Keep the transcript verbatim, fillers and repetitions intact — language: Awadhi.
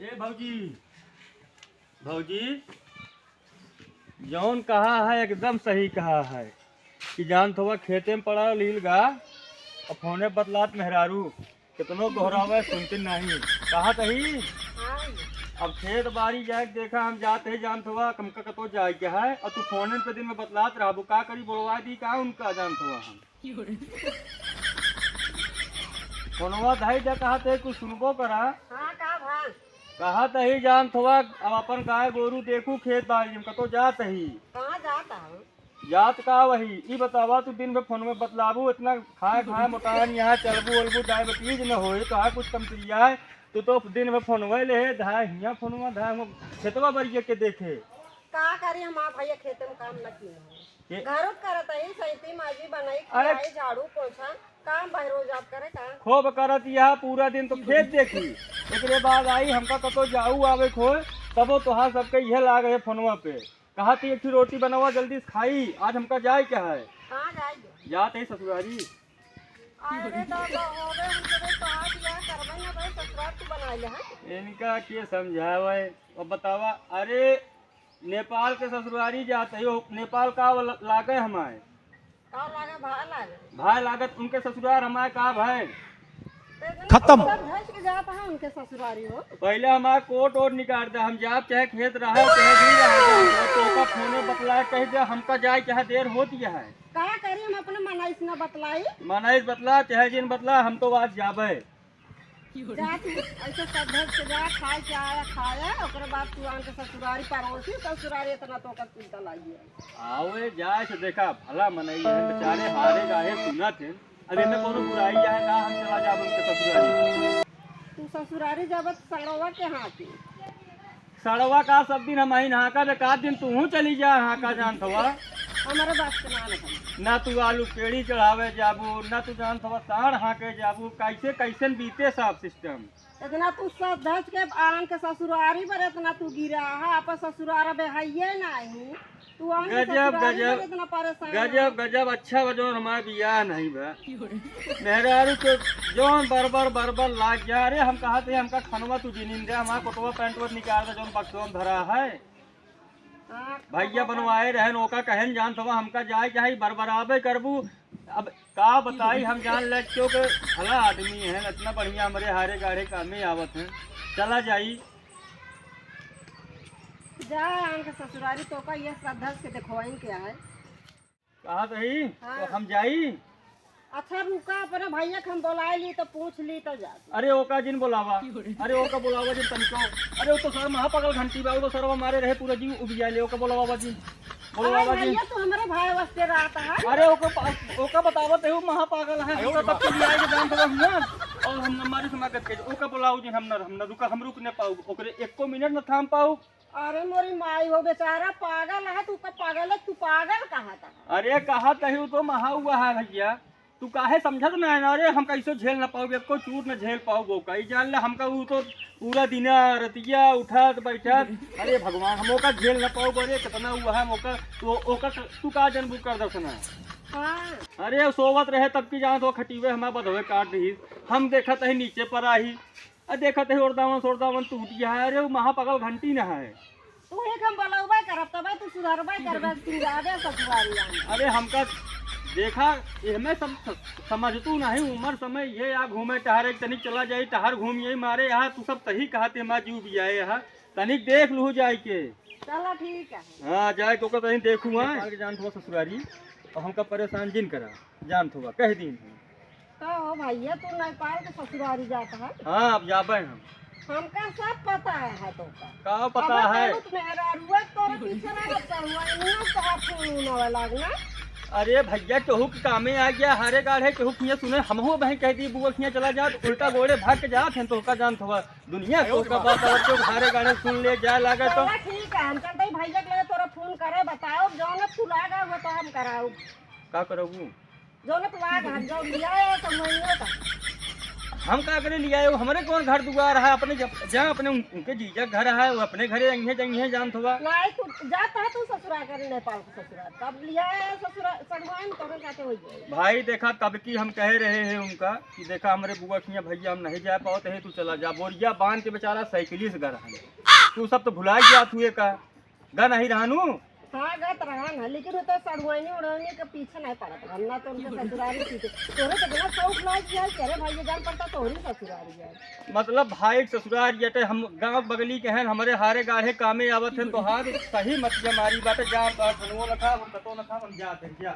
ए भौजी, भौजी, जौन कहा है एकदम सही कहा है कि जानत हवा खेते में पड़ा लील गा और फोने बतलात मेहरारू, कितनो गोहरावे सुनते नहीं। कहा तही हाँ। अब खेत बारी जाए के देखा, हम जात ही जानत हवा हमका कतो जाए के है और तू फोने पे दिन में बतलात रहबू, का करी बोलवा दी का उनका जानत हवा हम। फोनवा धई जा, कहा ते कुछ सुनबो करा। हाँ, का भा? कहा तही जानत हवा, अब अपन गाय गोरू देखू खेत बारी में कतो जात ही। कहाँ जात हूँ? जात का वही, ई बतावा तू दिन भर फोन में बतलाबू, इतना खाए खाए मोटान यहाँ चलबू ओलबू डायबिटीज न होए, तो हाँ कुछ कम पिया है, तू तो दिन भर फोनवे ले, धाए हियाँ फोनवा, धाए हुआँ खेतवा बरिया के देखे। का करी हमार भैया खेते में काम न की हो। के? घरो करत ही, सैती माजी बनाई, अरे खिलाई, झाड़ू पोछा, काम बहरो जात करे का? खूब करत यह पूरा दिन तो खेत देखी, एकरे बाद आई हमका कतो जाऊ आवे खोए, तबो तोहार सबके यह लाग है फोनवा पे। कहा थी एक ठो रोटी बनावा जल्दी से खाई, आज हमका जाए क्या है? कहाँ जाए? जात ही ससुरारी। अरे दादा, होवे हम जब कहा दिया करबे ना भाई, ससुरार तू बनाई ले, हाँ? इनका के समझावे? अब बतावा, अरे नेपाल के ससुरारी जात ही, नेपाल का वाला लागे हमारे? का लागे? भाई लागे। भाई लागत उनके ससुरार हमारे का भाई? तो इतना खत्म। सब धस के जात है उनके ससुरारी हो। पहले हमारे कोट ओट निकाल दे, हम जाब चाहे खेत रहे, चाहे भी रहे, तो का फोने बतला कह दे, हमका जाए चाहे देर होती है। का करी हम अपने मनई से न बतलाई? मनई से बतला चाहे जिन बतला, हम तो आज जाबे। जा तू ऐसे सब धस के जा, खाए के आया खाया, ओकरे बाद तू आन के ससुरारी परोसी, ससुरारी इतना तो का चिंता लागी है। आवे जाए से देखा, भला मनई है, बेचारे हारे गाहे सुनत हैं। अब एमे कोनो बुराई है का, हम चला जाब उनके ससुरारी? तू ससुरारी जाबत सड़वा के हाथी। सड़वा का सब दिन हम ही नहाका, एक आध दिन तू चली जा, हाँ का जानत हवा? हमारे बात के ना लगा। ना तू आलू पेड़ी चढ़ावे जाबू, ना तू जानत हवा साढ़ हाँके जाबू, कैसे कैसन बीते सब सिस्टम। इतना तू सब धस के आन के ससुरारी पर इतना तू गिरा है, अपन ससुरार बे हइये नहीं। तू आन के गजब, ससुरारी गजब, पर इतना परेशान गजब, है। गजब, अच्छा बा जौन हमार बियाह नहीं बा। मेहरारू के जौन बरबर, बरबर लाग जा। अरे हम कहा थे हमका खनवा तू जिनिन दे, हमार कोटवा पैंटवा निकाल दे जौन बक्सवा में धरा है। हाँ, भैया तो बनवाए रहन, ओका कहन जानत हवा, हमका जाए के है, बरबराबे करबू। अब का बताई, हम जान ले क्यों के भला आदमी है, इतना बढ़िया हमरे हारे गाड़े कामे आवत हैं। चला जाई। जा आन के ससुरारी तो का ये सब धस के देखवाइन क्या है? कहा तही? हाँ। तो हम जाई? अच्छा रुका, अपने भैया के हम बोलाए ली तो पूछ ली तो जा। अरे ओका जिन बोलावा, अरे ओका बोलावा जिन तनिको। अरे वो तो सर महापागल घंटी बा, वो तो सरवा मारे रहे पूरा जीव उबिया ले, ओका बोलावा जिन, अरे बोलावा जिन। भैया तू हमारे भाई वास्ते रहता है। अरे ओका पा-, ओका बतावा ते वो महापागल है, हम तो तब के लिए आए के जान तो हुआ। और हम हमारी समागत के ओका बोलाओ जिन, हम ना, हम ना रुका, हम रुक न पाऊ, ओकरे एको मिनट न थाम पाऊ। अरे मोरी माई हो, बेचारा पागल है, तू का पागल है, तू पागल कहा था? अरे कहा तही तो महा हुआ है भैया, तू काहे समझत ना है ना? अरे हम कैसे झेल ना पाऊ, एको चूट ना झेल पाऊ वो कही जान ले, हमका वो तो पूरा दिना रतिया उठत बैठत, अरे भगवान हम ओका झेल ना पाऊ। अरे कितना हुआ है मोका, तो ओका तू का जनबू कर दसना? हाँ। अरे सोवत रहे तब की जान तो खटीवे हमार बधवे काट दी, हम देखत ही नीचे पर आई। आ देखत है ओरदावन सोरदावन टूट गया है। अरे वो महापागल घंटी न है। तू ही हम बोलौबे करब, तबे तू सुधरबे करबे, तू जाबे ससुरारी आने। अरे हमका देखा, एहमे सम-, समझतू नहीं, उम्र समय ये आ घूमे टहरे, तनिक चला जाई, टहर घूम यही मारे, यहाँ तू सब सही कहते, हमार जीव भी आए यहाँ, तनिक देख लू जाए के। चलो ठीक है। हाँ, जाए के ओकर तनी देखू, हाँ। नेपाल के जान थोड़ा ससुरारी, और हमका परेशान जिन करा, जान थोड़ा, कह दीन है। का हो भैया, तू नेपाल के ससुरारी जात है? हाँ, अब जाबे हम। हमका सब पता है, है तो का। का पता अब है? तू मेहरारुआ तोरे पीछे ना रहता हुआ, इन्हीं से हाथ में ऊन आवे लागना। अरे भैया, केहू के कामे आ गया, हारे गाढ़े, केहू किया सुने, हमहू बहन कह दी, बुआ किया चला जात, उल्टा गोड़े भाग के जात हैं, तो का जानत हवा दुनिया, तो का बात अलग, जो हारे गाढ़े सुन ले, जाए लागे तो। चला ठीक है, हम चलते ही भैया के लगे तोरा फोन करे, बताओ, जौन तू लागा, वो तो हम कराऊ। का करबू? जौन तू लागा, हम जौन लिया है, तो मैं नहीं होता। हम का करे लियाए हो? हमरे कौन घर दुआर है? अपने जब, जहाँ अपने उन-, उनके जीजा घर है, वो अपने घरे अइहें, जइहें जानत हुआ। नहीं, तू जात है तू ससुरा करे, नहीं पावत ससुरा। तब लियाए ससुरा, सड़ुआइन तोरे साथे होई जाए। भाई देखा, तब की हम कहे रहे हैं उनका कि देखा, हमरे बुआ किया भैया हम नहीं जा पावत है, तू चला जा। बोरिया बांध के बेचारा साइकिली से घर है। तू सब तो भुला गया तू का। गा नहीं रहनू? हाँ, गत रहन है, लेकिन वो तो सड़ुआइनी उड़ाइनी के पीछे नहीं पड़त रहन, ना तो उनके ससुरारी पीछे। तोरे तो बिना शौक लाग गया, तेरे भाई ये जान पड़ता तोहरी ससुरारी है। मतलब भाई के ससुरारी जटे हम गांव बगली के हैं, हमरे हारे गाढ़े कामे आवत हैं, तोहार सही मतिया मारी बाटे, जा बात धनुओ लखा, हम कतो लखा, हम जात हैं, जा।